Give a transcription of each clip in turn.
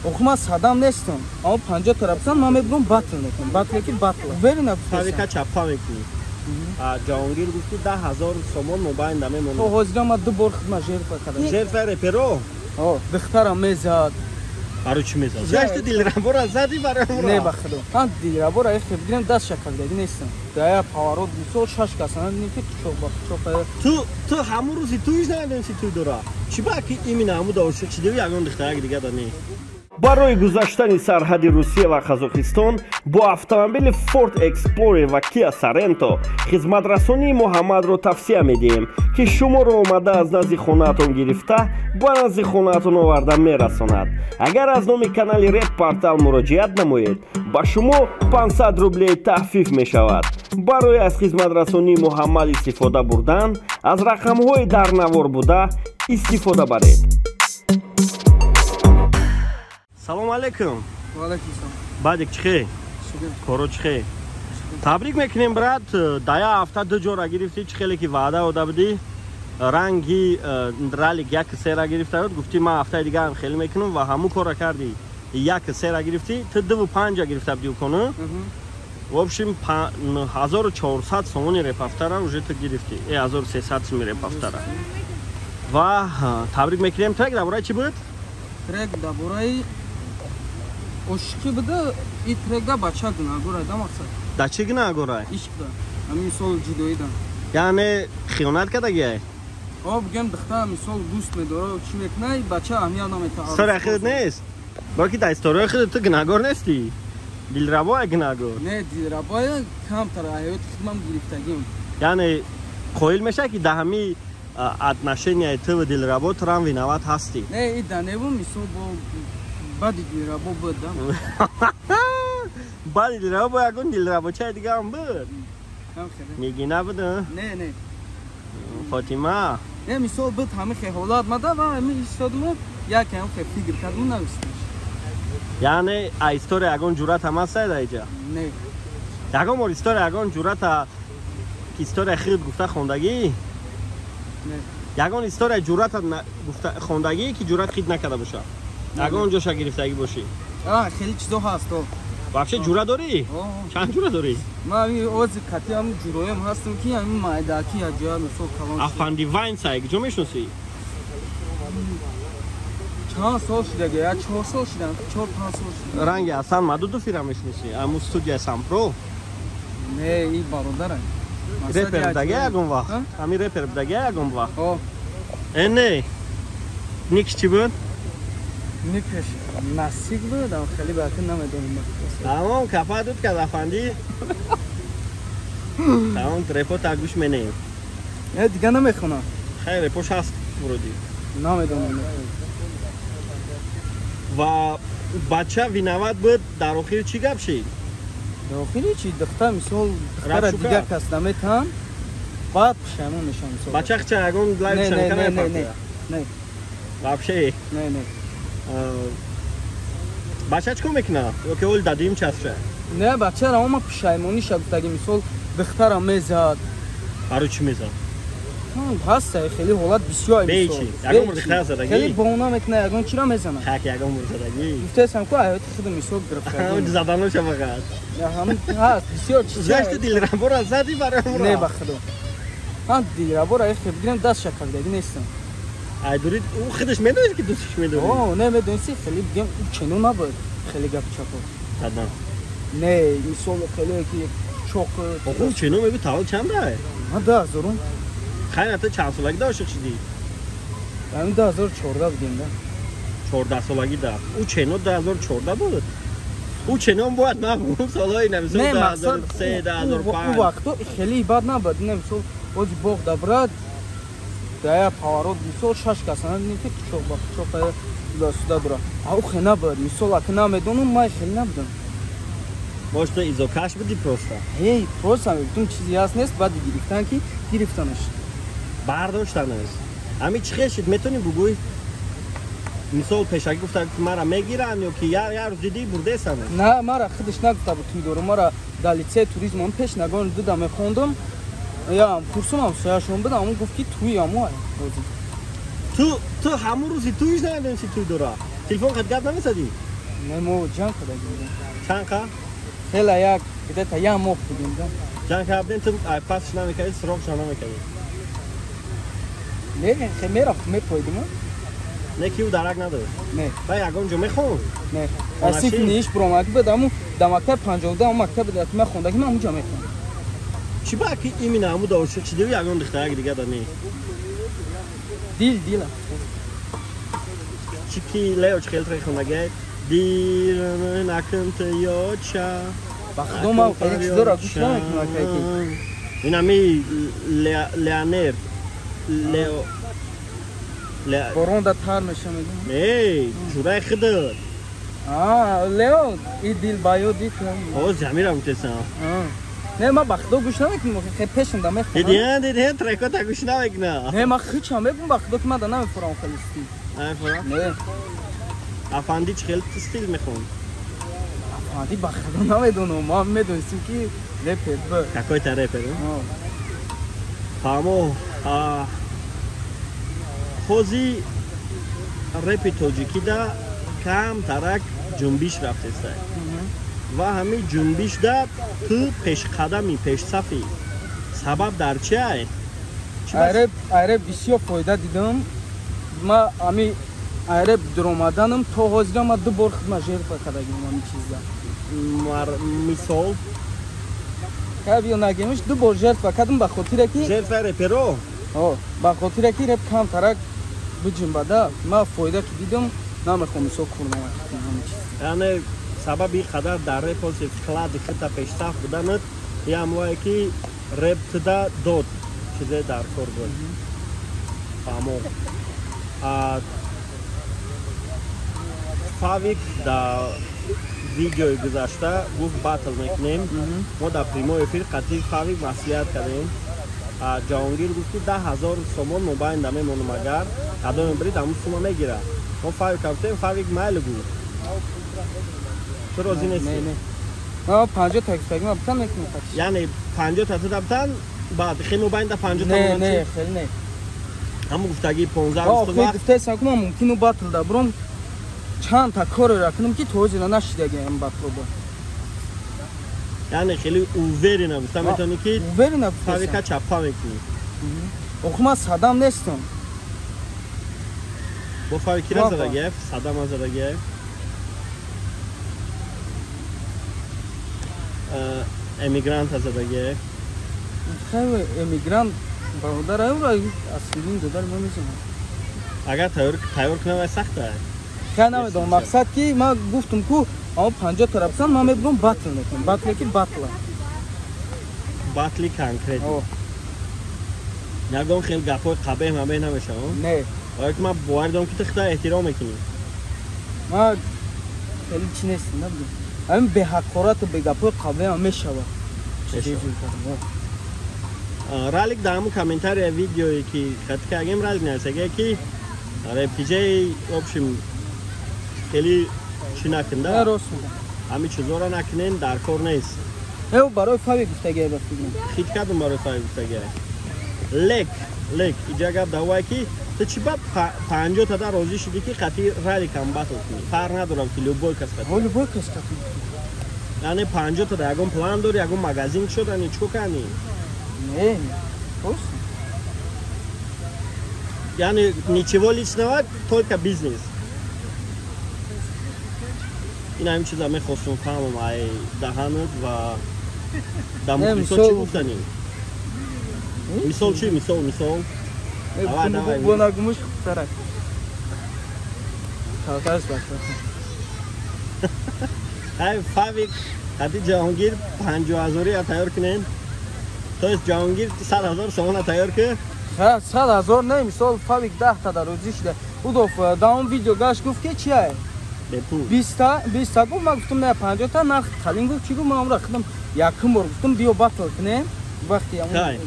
Охи ман садам нестам. Аммо 50 тарафсан ман мебурам батл мекунам. Батл ки батл. Уверена фабрика чапа мекунӣ. Ҷаҳонгир гуфт ки 10 000 сомон мобайн да мемонад. То ҳозира ман ду бор хидмат жертва кардам. Жертва реперо? О, духтарам мезад. Барои чӣ мезад? Зашти дилрабора зади барои умра. Не, ба худо. Ман дилрабора ихе бигирем даст шакардаги нестам. Дая поворот мисол шаш касана дидем ки чоқ ба чоқ. Ту ҳамун рӯзи туиш намедонисти туй дора. Чӣ ба ки именно ҳамун да ошиқ шидиви ягон духтарак дига да не? Барои гузаштани сарҳади Русия ва Қазоқистон бо автомобили Ford Explorer ва Kia Sorento хизматрасонии Муҳаммадро тавсия медиҳем, ки шуморо омада аз назди хонаатон гирифта, ба назди хонаатон оварда мерасонад. Агар аз номи канали Реп Портал муроҷиат намоед, ба шумо 500 рублей таҳфиф мешавад. Барои аз хизматрасонии Муҳаммад истифода бурдан, аз рақамҳои дар навор буда истифода баред. Салом алейкум. Ва алейкум салом. Бадик, чӣ хе? Коро чӣ хе? Табрик мекунем, брат. Дая ҳафта ду ҷора гирифтӣ, чӣ хеле ки ваъда дода будӣ. Ранги ралик як сера гирифта буд, гуфтӣ ман ҳафтаи дигарам хеле мекунам ва ҳамун корро кардӣ. Як сера гирифтӣ, ту дуву панҷа гирифта будӣ укону. В общем, 1400 сомони репафтара уже ту гирифтӣ. 1300 сомони репафтара. Ва табрик мекунем. Трек дар бораи чӣ буд? Трек дар бораи ошиқӣ буда. И трека бача гунаҳгорай да мақсад. Да чӣ гунаҳгорай? Ишқда. Ҳамин мисол ҷудоида. Яъне хиёнат кардагиай? О, бигем духтар мисол дӯст медора, чӣ мекунай, бача аҳамият наметавад. История худат нест? Балки дар историяи худат ту гунаҳгор нестӣ? Дилрабоя гунаҳгор. Не, дилрабоя камтар ҳаёти худмам гирифтагим. Яъне қоил мешавад ки дар ҳамин отношенияи ту ва дилрабо турам виноват ҳастӣ? Не, и даневу мисол бо баъди дилрабо буд да. Баъди дилрабо бо ягон дилрабочаи дигарам буд? Нигина буд? Не, не. Фотима? Не, мисол буд ҳамин хе ҳолат мада ва ҳамин истодму як ҳам хе фикр кардму навистам. Яъне а история ягон ҷуръат ҳам ҳаста дар иҷа? Не. Ягон бор история ягон ҷуръата история хирд гуфта хондагӣ? Не. Ягон история ҷуръата гуфта хондагӣ ки ҷуръат хид накарда бошад? Ягон ҷоша гирифтагӣ бошӣ? А, хеле чизо ҳаст. Вообще ҷура дорӣ? Чанд ҷура дорӣ? Ман ҳамин ози кати ҳамин ҷуроям ҳастам ки ҳамин майдаки ҷоя мисол калон. Афанди Вайнсай куҷо мешиносӣ? Чанд сол шудаги? Я 4 сол шудам, 4-5 сол шуда. Ранги Ҳасан Мадудуфира мешиносӣ? Ҳамун студия Сампро? Не, и бародарам. Репер будаги ягон вақт? Ҳамин репер будаги ягон вақт? О. Э, не. Никш чӣ буд? Никаш Насик буд, ам хеле баки намедонам. Тамом, капа дуд кард афанди. Тамом, репо та гӯш менеем. Э, дига намехонам. Хайр, репош ҳаст вроде. Намедонам. Ва бача виноват буд, дар охир чӣ гап шид? Дар охири чӣ, духтар мисол духтара дига кас наметаҳам, баъд пушаймон мешавам мисол. Бача хча ягон лайв шанка намепартояд? Не. Вообще? Не, не. Бача чӣ кор мекунад? Ё ки оли дадим часша? Не, бачара ама пушаймониша гуфтаги, мисол духтара мезад. Барои чӣ мезад? Ҳаста хеле ҳолат бисёр. Бечи ягон бор духтара задагӣ? Хеле бона мекунад, ягон чиро мезанад. Хак ягон бор задагӣ? Гуфтаестам ку ҳаёти худам мисол гирифтагӣ. Заданоша фақат. Ҳаст бисёр чиз. Зашти дилрабора зади барои умра? Не, ба худо. Ман дилрабора ихе бигирем даст шакардагӣ нестам. Ай дури ӯ худаш медонист ки дӯсташ медорӣ? О, не, медонисти, хеле бигем чено набуд, хеле гапи чапо. Задан. Не, мисол хеле ки чоқ. Оху чено мегӯ таваллуд чанда? Ман 2000-ум. Хайр, ту чанд солагӣ да ошиқ шидӣ? Ҳамин 2014 будем да. 14 солагӣ да. Ӯ чено 2014 буд? Ӯ ченон бояд набуд, солҳои намисол 2003, 2005. Ӯ вақто хеле бад набуд, не, мисол ози боғ да брат дая поворот мисол шаш касана дидем ки чоқ ба чоқ суда дура. А ӯ хе набуд, мисол ака намедонам, ман хеле набудам. Может, ту изокаш будӣ просто? Эй, просто мегуфтум чизе ҳаст нест, баъди гирифтан ки гирифтанаш. Бардоштанаш. Ҳамин чӣ хел шид, метавонӣ бугӯй? Мисол пешакӣ гуфта ки мара мегиранд ё ки як рӯз дидӣ бурдесанд? На, мара худаш нагуфта буд туй дорум, мара дар литсеи туризм он пеш нагон дуда мехондум. Я курсум ҳамсояшон будам, он гуфт ки туи ҳамо Ту ҳамун рӯзи туиш намедонисти туй дора? Телефон қад гап намезадӣ? Не, мо ҷанг карда будем. Чанд қа? Хела як, где-то як моҳ будем, да. Ҷанг кардем, ту ай пасш намекардӣ, срокша намекардӣ. Не, хе мерафт, мепоидим. Не, ки ӯ дарак надошт? Не. Ва ягон ҷо мехонд? Не. Аз синфи ниш буромад буд, аму дар мактаб 52, аму мактаб дар ма хондаги ман ҳамунҷо мехондам. Чӣ ба ки именно ҳаму да ошиқ шидиву ягон духтарак дига да не? Дил, дила. Чӣ ки Лео чӣ хел трек хондагай? Дил накун ту ёча. Ба худо ман хеле чизоро гӯш намекунам ки. Ин ҳами Леонер Лео борон да тар меша мегӯям. Не, ҷураи худат. А, Лео, и дил ба ёд дид. О, замира гуфтесам. Не, ман ба худо гӯш намекунам, хе пешам да мехонам. Дидиан, дидиан, трекота гӯш намекунам. Не, ман хичам мегӯм ба худо ки ман да намефурам хеле стил. Намефурам? Не. Афанди чӣ хел стил мехонд? Афанди ба худо намедонам, ман медонистим ки репер б. Какой-то репер, фаҳмо. Ҳози репи тоҷикида камтарак ҷунбиш рафтеста ва ҳамин ҷунбишда ту пешқадами, пешсафӣ. Сабаб дар чи ай? Айреп бисёр фоида дидам. Ма ами айреп дуромаданам то ҳозира ма ду бор хидмат жертва кардагим ҳамин чизда. Мисол? Биё нагемиш, ду бор жертва кардам ба хотире ки жертва реперо? Ба хотире ки реп камтарак биҷунбада. Ма фоида ки дидам, намехоҳам мисол курнамак ҳамин чиз. Яъне сабаби қадар дар реп ҳози вклади хита пешсаф буданат ямвае ки реп туда дод чизе дар кор буд. Фаҳмо. Фавик дар видеои гузашта гуфт батл мекунем. Мо дар прямой эфир қатъи Фавик маслиҳат кардем. Ҷаҳонгир гуфт ки 10 000 сомон мобайн да мемонам, агар кадоме бирид, ҳамун сума мегирад. Мо Фавик гуфтем, Фавик майли гуфт. Ту розӣ нестӣ? 50 та гуфтагӣ ма битан мекунем. Яъне 50 та ту да битан, баъд хел мобайн да 50 та? Не, не, хеле не. Ҳамун гуфтагии 15 рӯз гуфтаесам ки ман мумкину батл да буром чанд та кореро кунам ки то ҳозира нашидагиам батлро. Яъне хеле уверена гуфта метавонӣ ки уверена. Фавика чаппа мекунӣ? Охи ман садам нестам. Бо Фавик кира задагиев? Садама задагиев, эмигранта задагиев. Хеле эмигрант бародар аюра аслидин додари ма мезанам. Агар тайёр кунам, вай сахта. Хай, намедонам. Мақсад ки ман гуфтам ку ама 50 та рабсан, ман мебурам, батл мекунам, батле ки батла. Батли конкрет, ягон хел гапҳои қабеҳ мабеҳ намешавад? Не. Оё ки ман бовар дорам ки ту хита эҳтиром мекунӣ. Ман хеле чи нестам, набудам, ҳамин беҳақорату бегапҳои қабеҳам мешавад. Ралик дар ҳамун комментария видеое ки хати кардем, Ралик нависагие ки репиҷаи общем хеле чӣ накунда, ҳамин чизоро накунен, дар кор нест. Э, барои Фави гуфтагие ба фикрам. Хит кардум, барои Фави гуфтагие. Лек иҷа гап давае ки ту чӣ ба 50 та да розӣ шудӣ ки қатъи Раликам батл кунӣ, фарқ надорам ки любой кас қатъи. Любой кас қатъи. Яъне 50 та да ягон план дори, ягон магазин шудани, чӣ кани? Не, просто. Яъне ничего личного, только бизнес. Ин ҳамин чиза мехостум фаҳмам ай даҳанат. Ва дар мухлисо чӣ гуфтанӣ? Мисол чӣ? Мисол. Давай, давай. Бонагумуш хубтарак. Тавтарш бача. Ай Фавик қати Ҷаҳонгир 50 ҳазория тайёр кунем, то есть Ҷаҳонгир 100 000 сомона тайёр ки. 100 000 не, мисол, Фавик 10 та дар розӣ шуда. Удов дар он видео гашт, гуфт ки чия? Бепул. 20 та, 20 та гуфт, ман гуфтам не, 50 та нарх қалин гуфт, чӣ гуфт, ман амра худам якум бор гуфтам биё батл кунем. Вақти ҳамун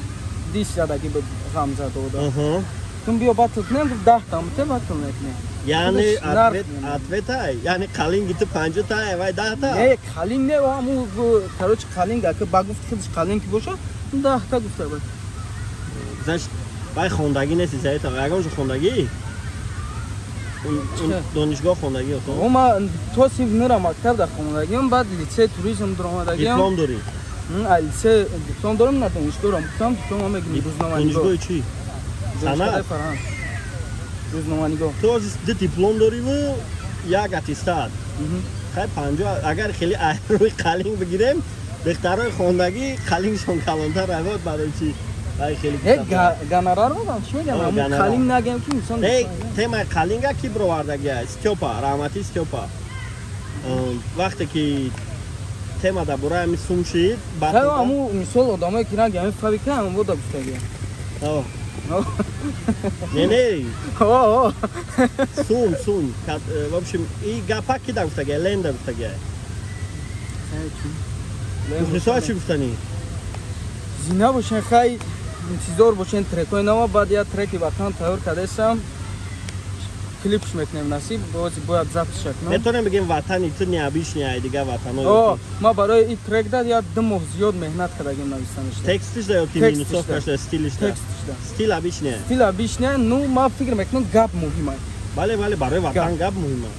дис задаги буд, ғамза дода. Гуфтам биё батл кунем, гуфт 10 та муте батл мекунем. Яъне ответ ай, яъне қалинги ту 50 та, вай 10 та? Не, қалин не, ҳамун, короче, қалинг ака ба гуфти худаш қалин ки бошад, 10 та гуфта буд. Значит, вай хондагӣ нест, изаета ягон ҷо хондагӣ? Донишгоҳ хондагӣ охо? Ма то синф нӯра мактаб дар хондагиам, баъд литсей туризм дуромадагиам. Диплом дорӣ? Литсей диплом дорам, на донишгоҳро гуфтам, диплом мегирам, рӯзноманигор. Донишгоҳи чӣ? Санъат? Рӯзноманигор. Ту ҳозир ду диплом дориву як аттестат. Хай 50 агар хеле рӯи қалинг бигирем, духтарои хондагӣ қалингшон калонтар равад, барои чӣ? Гонорар будам, чӣ мегам, қалинг нагем ки инсон. Темаи қалинга ки бировардагия? Стёпа, раҳматӣ Стёпа. Вақте ки тема дар бораи ҳами сум шид, ҳаму мисол одамое ки ранги ҳами фабрика ҳам бода гуфтагия. Не, не. Сум, сум. В общем, и гапа ки да гуфтагия, Ленда гуфтагия. Мухлисоа чӣ гуфтанӣ? Зина бошен, хай интизор бошен трекҳои нава, баъд як треки ватан тайёр кардасам, клипш мекунем, насиб, бози бояд записша кунам. Метавонем бигем ватани ту необычный ай дигар ватанҳо? О, ма барои ин трек дад як 2 моҳ зиёд меҳнат кардагим навистанашда. Текстиш да ё ки минусовкашда, стилиш да? Текстиш да. Стил обычный. Стил обычный, ну ма фикр мекунам гап муҳим ай. Бале, бале, барои ватан гап муҳим ай.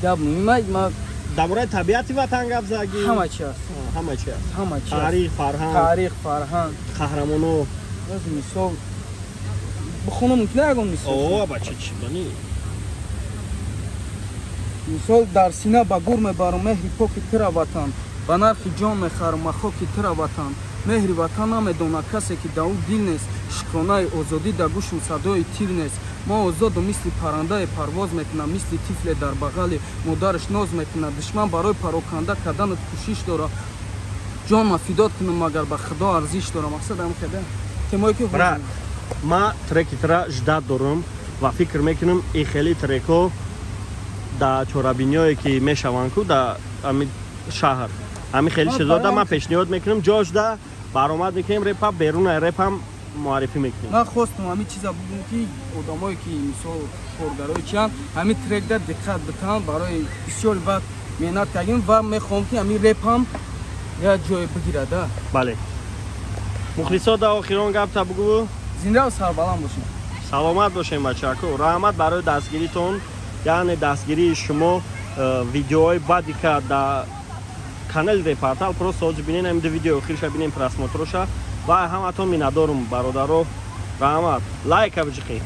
Гап муҳим ай, ма дар бораи табиати ватан гап заги. Ҳама чи аст. Ҳама чи аст. Ҳама чи. Таърих, фарҳанг. Таърих, фарҳанг. Қаҳрамоно. Мисол бихонам мумкин ягон мисол? О, бача чӣ бани? Мисол дар сина ба гур мебарам меҳри поки тира ватан, ба нархи ҷон мехарам хоки тира ватан. Меҳри ватан намедонад касе ки да ӯ дил нест, шукронаи озодӣ да гӯшум садои тир нест. Ма озоду мисли паррандае парвоз мекунам, мисли тифле дар бағали модараш ноз мекунад. Душман барои пароканда карданат кӯшиш дорад, ҷонма фидод кунам магар ба худо арзиш дорам. Мақсад ҳам хеда темое ки брат, ма треки тира ждат дорам ва фикр мекунам и хели трекҳо да чорабиниҳое ки мешаванд ку да ами шаҳр, ҳами хели чизода ман пешниҳод мекунам, ҷошда баромад мекунем, репа беруна репам муаррифӣ мекунем. Ман хостам ҳамин чиза бигӯм ки одамое ки мисол коргарои чианд, ҳамин трекда диққат битан, барои бисёри баъд меҳнат кардем ва мехоҳам ки ҳамин репам як ҷое бигирада. Бале. Мухлисо да охирон гапта бугӯ. Зинда сарбаланд бошем. Саломат бошем бачако. Раҳмат барои дастгиритон. Яъне дастгирии шумо видеоҳои баъди ка да канали Репортал просто ҳозир бинен ҳамин ду видео охирша бинен просмотроша ва ҳаматон миннатдорум бародаро. Раҳмат. Лайка биҷиқӣ.